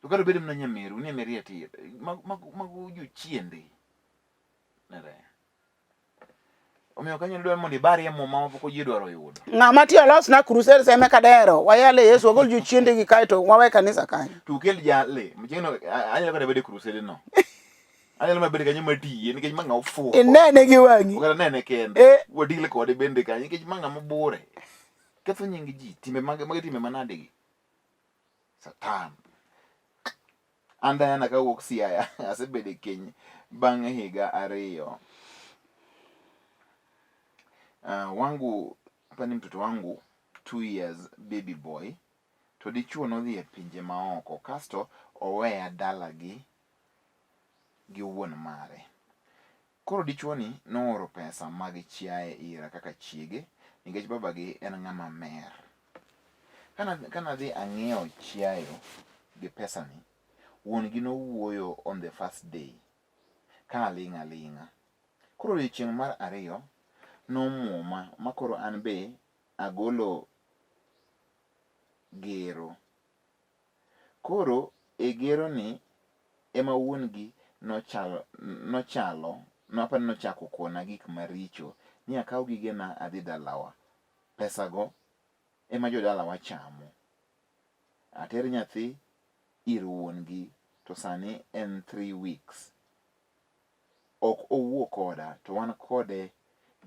To kata obed mana nyameru ni emirie tir. Mago mago jochiende. Nere. Omiyo kanyo dwaro mondo ibarie muma ma pok ji dwaro yudo. Ng'ama tiyo los na crusade seme kadero, wayale Yesu wagol jochiende gi kae to wawe kanisa kanyo. To ukel jale, chieng'no anyalo kata bedo e crusade no. Anyalo mana bedo kanyo matiye nikech ma ng'a ofuwo. Inene gi wang'i. Kata nene kende. Eh. Wadil kode bende kanyo nikech ma ng'ama bure. Ketho nying ji, timbe mag magi timbe manade gi. Satan. An Diana kawuok Siaya, asebedo e keny bang' higa ariyo. Wangu, hapa ni mtoto wangu 2 years baby boy to dichuo nodhi e pinje maoko kasto oweya dalagi gi wuon mare. Koro dichuoni nooro pesa mag chiaye ira kaka chiege nikech babagi en ng'ama mer. Kanadhi ang'iewo chiayo gi pesani, wuon gi nowuoyo on the first day ka aling' aling'a. Koro odiochieng' mar ariyo nomuoma ma koro an be agolo gero. Koro e geroni ema wuon gi nochalo, apani nochako kona gik maricho ni akaw gigena adhi dalawa. Pesago ema jodalawa chamo. Ater nyathi ir wuon gi to sani en 3 weeks. Ok owuo koda to wan kode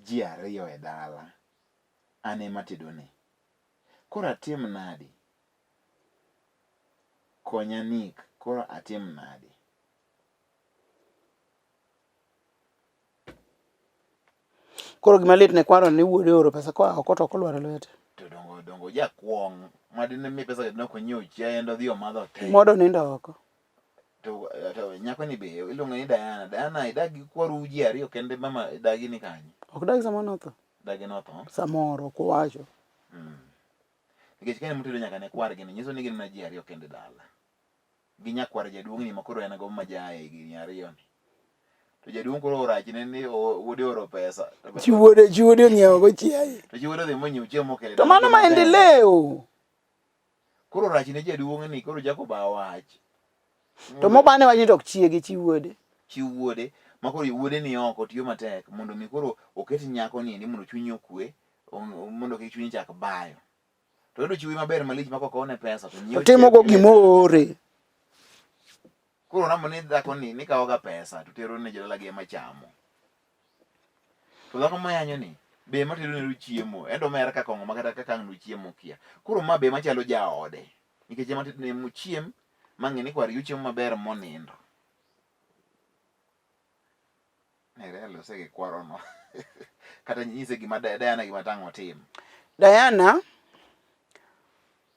ji ariyo e dala. An ema atedone. Koro atim nadi? Konya Nick, koro atim nadi? Koro gima lit ne kwaro ni wuode oro pesa koa oko to ok olwar e lwete. To dongo dongo jakuong' madine mi pesa no ok onyiewo chiaye endo odhi omadho te. Modo nindo oko. To, to nyako ni be iluongo ni Diana. Diana idag gi kwaru ji ariyo kende mama dagi ni kanye? Ok dagi samoro notho. Dagi notho. Samoro ok owacho. Nikech ka en motedo nyaka ne kwargi ni nyiso ni gin mana ji ariyo kende dala. Gi nyakwar jaduong' ni ma koro en go ma jaye higni ariyo ni. To jaduong' koro orachne ni wuode oro pesa. Chi wuode chi wuode onyiewo go chiaye. To chi wuode odhi monyiewo chiemo mokele. To mano maendeleo. Koro orachne jaduong' ni koro Jacob wach. To mobane wach ni to ok chiege chi wuode. Chi wuode ma koro wuode ni oko tiyo matek mondo mi koro oket nyako ni endi mondo chunye okwe mondo kik chunye chak bayo. To yudo chi wuoyi maber malich ma kokowne pesa to nyiewo. Otimo go gima oore. Koro namo ni dhako ni ni kawo ga pesa to tero ne jodala gi ema chamo. To dhako mayanyo ni be ema tedo ne chiemo en to omer ka kong'o ma kata kaka ang' nochiemo kia. Koro ma be machalo jaode nikech ema tedo ne mochiem mang'e ni kwargi ochiemo maber monindo. Nere lose gi kwarono. Kata nyise gima Diana gima tang' otim. Diana,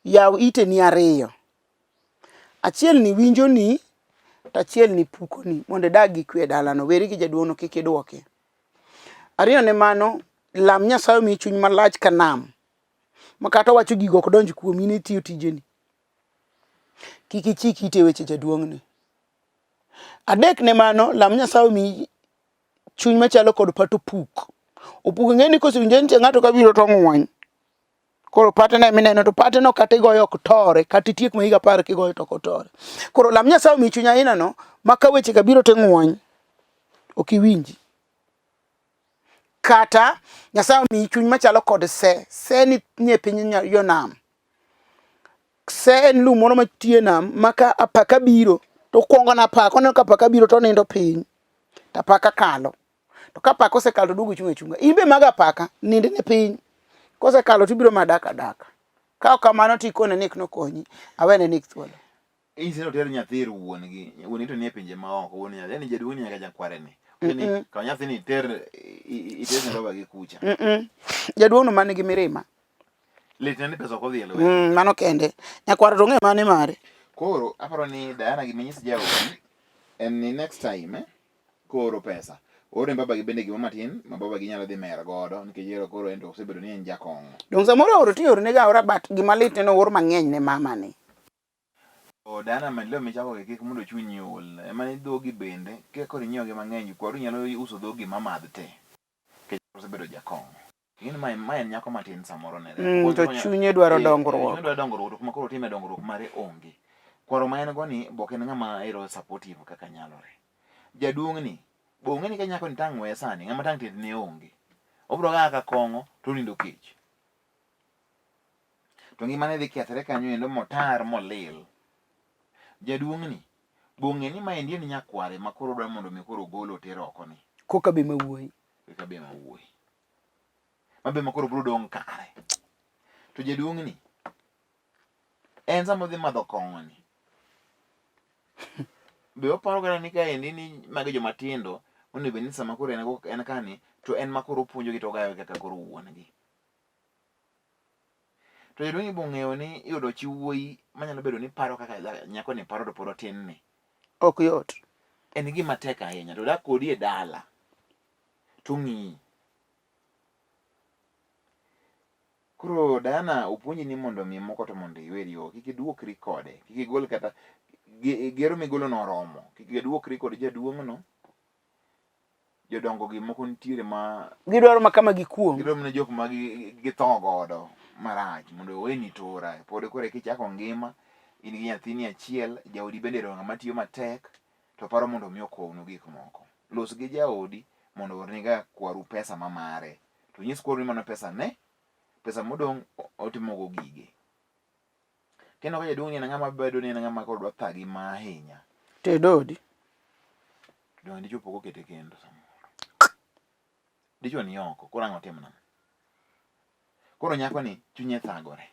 yaw iteni ariyo. Achiel ni winjo ni, to achiel ni puko ni mondo idag gi kwe e dalano. Weri gi jaduong' no kik idwoke. Ariyo ne mano, lam Nyasaye omiyi chuny malach ka nam. Ma kata owacho gigo ok donj kuomi, in itiyo tijeni. Kik ichik iti e weche jaduong' ni. Adek ne mano, lam Nyasaye omiyi chuny machalo kod pat opuk. Opuk ing'e ni kosewinjo ni nitie ng'ato kabiro to ong'wony. Koro pate no emineno to pate no kata igoyo ok tore, kata itiek ma higa apar kigoyo to ok otore. Koro lam Nyasaye omiyi chuny aina no ma ka weche ka biro to ing'wony, ok iwinji. Kata Nyasaye omiyi chuny machalo kod se, se ni nie piny yo nam. Se en lum moro matie nam ma ka apaka biro to okwongo na apaka, oneno ka apaka biro to onindo piny to apaka kalo. To ka apaka osekalo to duogo chung' achung'a. In be mag apaka, nind ne piny. Kosekalo to ibiro mana dak adaka. Ka ok kamano to ikone Nick nokonyi, awene Nick thuolo. Inyise ni oter nyathi ir wuon gi, wuon gi to nie pinje ma oko, wuon nyathi, yani jaduong' ni nyaka jakware ni. Ni kaw nyathi ni iter iter ne baba gi kucha. Jaduong' no man gi mirima. Litne ni pesa ok odhi e lwete. Mano kende. Nyakwaro to ong'e mane mare. Koro aparo ni Diana gima inyis jaodi en ni next time eh, kooro pesa oorne babagi bende gima matin ma babagi nyalo dhi mer godo nikech ero koro en to osebedo ni en jakong'o. Dong samoro oro ti orne ga aora but gima lit en oor mang'eny ne mama ni. O Diana maendeleo michako gi kik mondo chunyi ol. Ema ni dhogi bende ka koro inyiewo gi mang'eny kwaru nyalo uso dhogi mamadh te. Nikech osebedo jakong'o. Ing'eni mae mae en nyako matin samoro ne. To chunye dwaro dongruok. Chunye dwaro dongruok to kuma koro otime dongruok mare onge. Kwaro ma en go ni be ok en ng'ama ero supportive kaka nyalore. Jaduong' ni be ong'e ni ka nyako ni tang' weye sani ng'ama tang' tedne onge. Obiro ga ka kong'o to onindo kech. To ngimane dhi kethre kanyo endo motar molil. Jaduong' ni be ong'e ni maendi en nyakware ma koro odwa mondo mi koro ogol oter oko ni. Koka be ma wuoyi. Koka be ma wuoyi. Mabe ma koro biro dong' kare. To jaduong' ni en sama odhi madho kong'o ni be oparo kata ni kaendi ni magi joma tindo onego bed ni sama koro en go en kani to en ma koro opuonjogi to ogayogi kaka koro wuon gi. To jaduong' ni bong'eyo ni iyudo chi wuoyi manyalo bedo ni paro kaka nyako ni paro to pod otin ni. Ok yot. En gima tek ahinya to odak kodi e dala to ong'iyi. Koro Diana opuonji ni mondo mi moko to mondo iweri go, kik iduokri kode, kik igol kata gero migolo no oromo, kik iduokri kod jaduong' no. Jodongo gi moko nitiere ma gidwaro ma kama gikuong'. Gidwaro mana jok ma githo godo marach mondo oweni tura. Pod koro eka ichako ngima, in gi nyathini achiel, jaodi bende ero ng'ama tiyo matek to paro mondo mi okownu gik moko. Los gi jaodi mondo oorniga kwaru pesa ma mare. To nyis kwaru ni mano pesa ne, pesa modong' otimogo gige. Kineno ka jaduong' ni en ng'ama bedo ni en ng'ama koro dwa thagi ma ahinya. Ted odi. Donge dichwo pok okete kendo samoro. Dichwo ni oko, koro ang' otim nang'o? Koro nyako ni chunye thagore.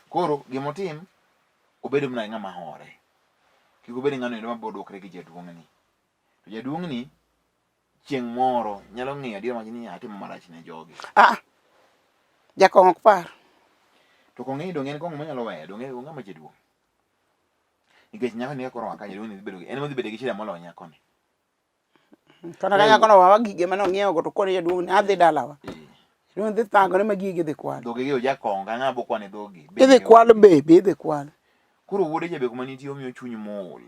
Koro gimotim, obedo mana ng'ama hore. Kik obed ng'ano endo mabiro dwokre gi jaduong'ni. To jaduong'ni chieng' moro nyalo ng'eyo adiera wach ni atimo marach ne jogi. Ah, jakong'o ok par. To kong'eyo donge en kong'o manyalo weyo, donge ng'ama jaduong'. Nikech nyako ni koro waka jaduong' ni dhi bedo gi en modhi bedo gi shida moloyo nyako ni. Kata ka nyako no wawa gige mane ong'iewo go to kone jaduong' ni adhi dalawa. Eh. Jaduong' dhi thagore ma gige dhi kwal. Dhoge gi ojakong'o ka ng'a bokwane dhogi. Idhi kwal be, be idhi kwal. Koro wuode jabe kuma nitie omiyo chuny mool.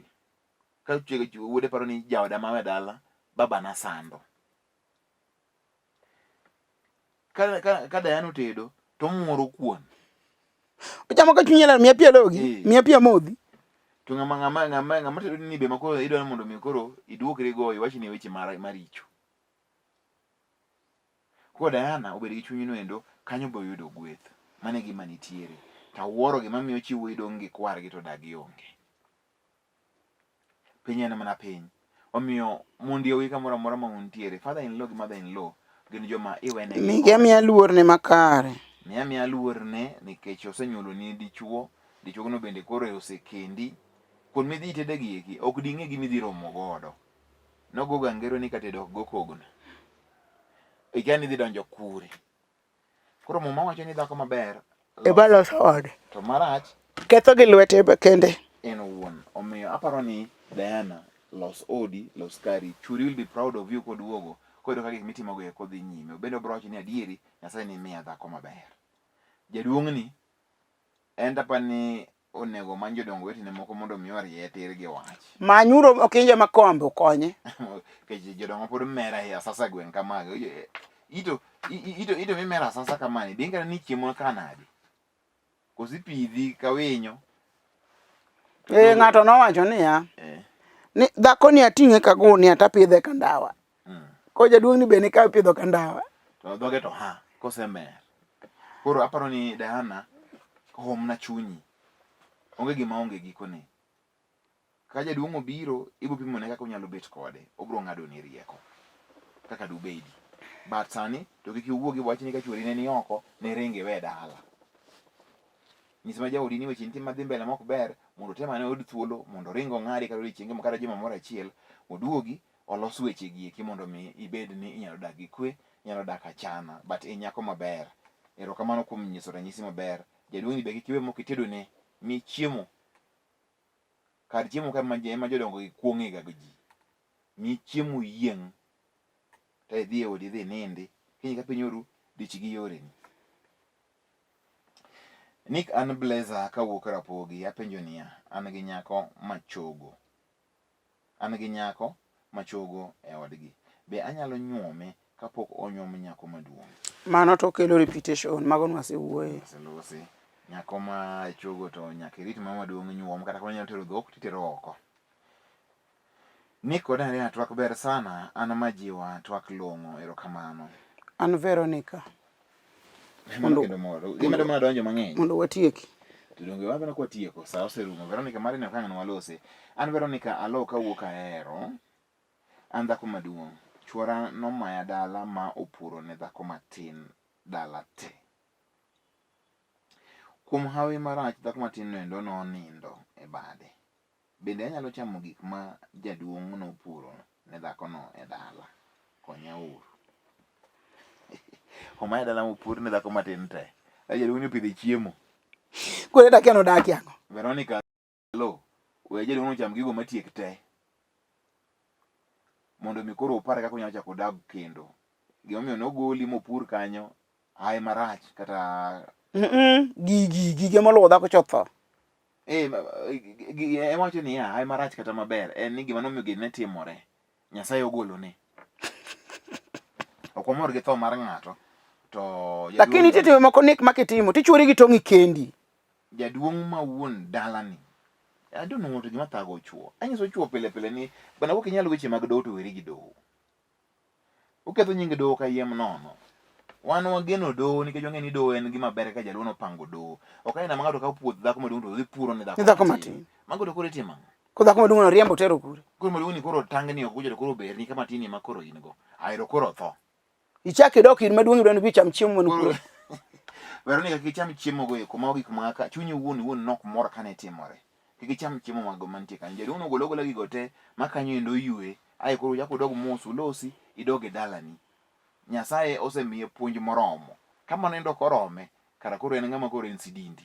Ka wuode paro ni jaoda mawe dala, baba na sando. Ka, ka, ka Diana otedo, to omuoro kuon. Ochamo ka chunye ler, miya pi alogi, Eh. miya pi amodhi. To ng'ama ng'ama ng'ama ng'ama tedo ni be ma koro idwaro mondo mi koro iduokri go iwach ni weche maricho. Koro Diana obed gi chuny noendo kanyo bo yudo gweth. Mano e gima nitiere. To awuoro gima miyo chi wuoyi dong' gi kwargi to dagi onge. Piny en mana piny. Omiyo mondi owi kamoro amora ma untiere, father in law gi mother in law gin joma iwenegi. Migi amiya luor ne makare. Miya miya luor ne nikech osenyuoloni dichuo, dichuogno bende koro osekendi. Kuon midhi itede gi eki ok ding'e gima idhi romo godo. Nogoga ngero ni katedo ok go kogno. Ikia ni idhi donjo kure. Koro muma wacho ni dhako maber ema loso ode to marach ketho gi lwete kende en owuon. Omiyo aparo ni Diana, los odi, los kari. Chwori will be proud of you koduogo koyudo ka gik mitimogo eko dhi nyime. Obende obiro wacho ni adieri Nyasaye ne miya dhako maber. Jaduong'ni en to aparo ni onego omany jodongo wetene moko mondo mi orie tir gi wach. Manyuru Okinja Makombe okonye. Nikech jodongo pod mer ahinya asasa e gweng' kama. Ito ito ito mimero asasa kamani, ding' kata ni chiemo ka nadi? Koso ipidhi ka winyo? Eh, ng'ato nowacho niya, Eh. ni dhako ni ating'e ka gunia tapidhe ka ndawa. Ko jaduong' ni be nikaw ipidho ka ndawa. To dhoge to ha, kosemer. Koro aparo ni Diana, homna chunyi. Onge gima onge gikone. Ka jaduong' obiro, ibiro pimone kaka unyalo bet kode. Obiro ng'adoni rieko. Kaka dubedi. But sani, to kik iwuo gi wach ni ka chuori ne ni oko, ne ring iwe dala. Nyis ma jaodi ni weche nitie madhi mbele mok ber, mondo otem ane oyud thuolo, mondo oring ong'adi kata odiochienge kata juma moro achiel, oduogi, olos weche gi eki mondo mi ibed ni inyalo dak gi kwe, inyalo dak achana. But in nyako maber. Erokamano kuom nyiso ranyisi maber. Jaduong' ni be kik iwe mok itedone, mi chiemo. Kar chiemo ka ema jodongo gi kuong'e ga ji. Mi chiemo yieng'. To idhi e odi idhi nindi. Kiny ka piny oru, dich gi yoreni. Nick an Blazer kawuok Rapogi apenjo niya, an gi nyako machogo. An gi nyako machogo e odgi. Be anyalo nyuome kapok onyuom nyako maduong'? Mano to kelo reputation, mago nwasewuoye. Oselosi. Nyako ma chogo to nyaka irit ma maduong' nyuom kata ka nyalo tero dhok titero oko. Nick kod Irene twak ber sana, an majiwa twak long'o, erokamano. An Veronica. Mano kendo moro. Gimedo mana donjo mang'eny. Mondo watieki. To donge wabana kwa tieko, sa oserumo. Veronica mari ne okang' walose. An Veronica alo kawuok ahero. An dhako maduong'. Chuora nomaya dala ma opuro ne dhako matin dala te. Kuom hawi marach dhako matin no endo nonindo e bade. Bende anyalo chamo gik ma jaduong' nopuro ne dhakono e dala? Konya uru. Omaye dala mopur ne dhako matin te. Jaduong' ni opidhe chiemo. Koro dakia nodakie ang'o? Veronica lo, we jaduong' ocham gigo matiek te. Mondo mi koro upar kaka unyalo chako dag kendo. Gimomiyo nogoli mopur kanyo, hae marach kata Gigi gige moluwo dhako cha otho. Eh, ema wacho niya, hae marach kata maber, en ni gima nomiyo gini ne timore, Nyasaye ogolone. Ok wamor gi tho mar ng'ato, to Lakini nitie timbe moko nik ma kitimo tichwori gi tong' ikendi. Jaduong' ma wuon dalani, I don't know what gima thago chuo. Anyiso chuo pile pile ni bana ok inyal weche mag doho to weri gi doho. Uketho nying doho kayiem nono. Wan wageno doho nikech wang'e ni doho en gima ber kaka jaluo nopango doho. Ok anena ma ng'ato kawo puoth dhako maduong' to dhi puro ne dhako Dhako matin. Mago to koro itimo ang'o? Ko dhako maduong' no riembo tero kure? Koro maduong' ni koro tangni ok kucho to koro berni kama tini ma koro in go. Aero koro tho. Ichak idok ir maduong' idwa ni bi cham chiemo man kure. Veronica kik icham chiemo go eko mago gik ma ka chunyi wuon wuon nok mor kane timore. Kik icham chiemo mago mantie kanyo. Jaduong' nogolo ogola gigo te ma kanyo endo oywe. Ae koro uchak udog mos ulosi idog e dalani. Nyasaye osemiye puonj moromo. Ka mano endo ok orome, kara koro en ng'ama koro en sidindi.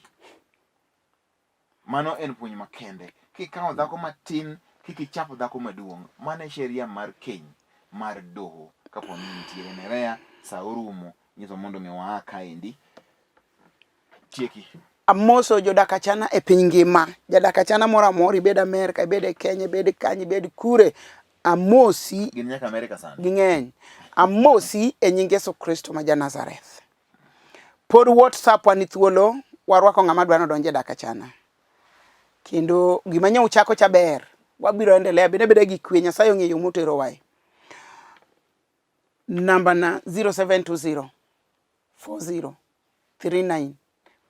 Mano en puonj makende. Kikawo dhako matin, kik ichap dhako maduong'. Mano e sheria mar keny mar doho. Kapo ni nitiere Nerea, sa orumo, nyiso mondo mi waa kaendi. Tieki. Amoso jodak achana e piny ngima. Jadak achana moro amora, ibed Amerka, ibed e Kenya, ibed kanye, ibed kure. Amosi. Gin nyaka Amerka sani. Ging'eny. Amosi e nying Yesu Kristo ma ja Nazareth. Pod WhatsApp wa ni thuolo, warwako ng'ama dwa nodonj e dak achana. Kendo gima nyo uchako cha ber. Wabiro endelea bende beda gi kwe, Nyasaye ong'eyo yo moterowae. Namba na 0720 40 39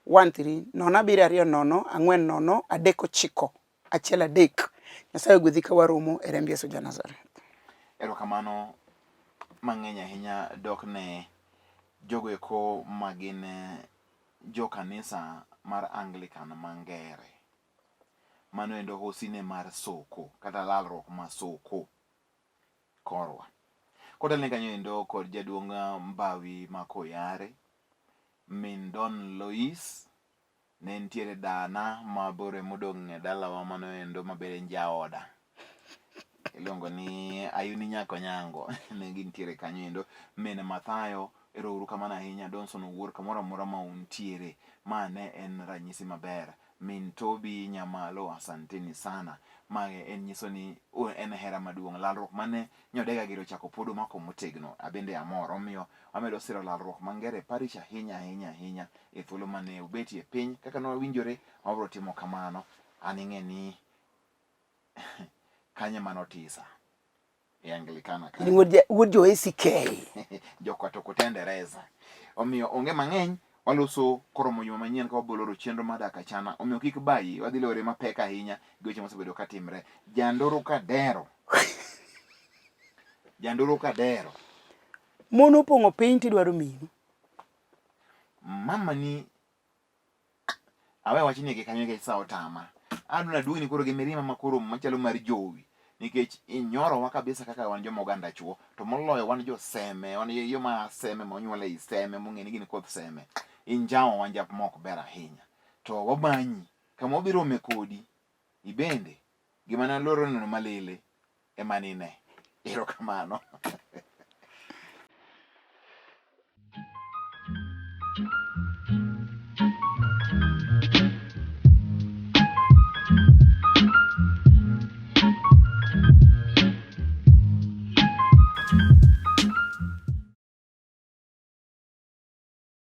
13 nono abiriyo ariyo nono ang'wen nono adek ochiko achiel adek. Nyasaye ogwedhi ka waromo e remb Yesu ja Nazareth. Erokamano mang'eny ahinya dok ne jogo eko ma gin eh, jo kanisa mar Anglican ma Ngere. Mano endo hosine mar soko kata lalruok ma soko korwa. Kotelne kanyo endo kod jaduong' eh, Mbawi ma Koyare, min Don Lois, ne nitiere dana mabor emodong' e dalawa mano endo mabende en jaoda iluongo ni Ayuni Nyakonyango ne gintiere kanyo endo min Mathayo ero uru kamano ahinya Donson Owuor kamoro amora ma untiere ma ne en ranyisi maber min Tobi Nyamalo asanteni sana ma en nyiso ni en hera maduong' lalruok mane Nyodega giri ochako pod omako motegno abende amor omiyo wamedo siro lalruok ma Ngere Parish ahinya ahinya ahinya e thuolo mane obetie piny kaka nwawinjore wabiro timo kamano an ing'e ni kanye mano tisa e Anglikana ka wuod jo ACK jokatokotendereza omiyo onge mang'eny waloso koromo juma manyien ka waboloro chenro mar dak achana omiyo kik bayi wadhi lore mapek ahinya gi weche mosebedo katimre jandoro kadero jandoro kadero mon opong'o piny tidwaro minu Mama ni awe wach ni gi kanyo nikech sa otama. Adwa naduogi ni koro gi mirima ma koro machalo mar jowi nikech inyorowa kabisa kaka wan joma oganda chuo to moloyo wan jo seme wan joma seme monyuol ei seme mong'e ni gin koth seme injawo wan jap mok ber ahinya to wamanyi kama wabiro rome kodi ibende gima ne aloro neno malele ema nine erokamano.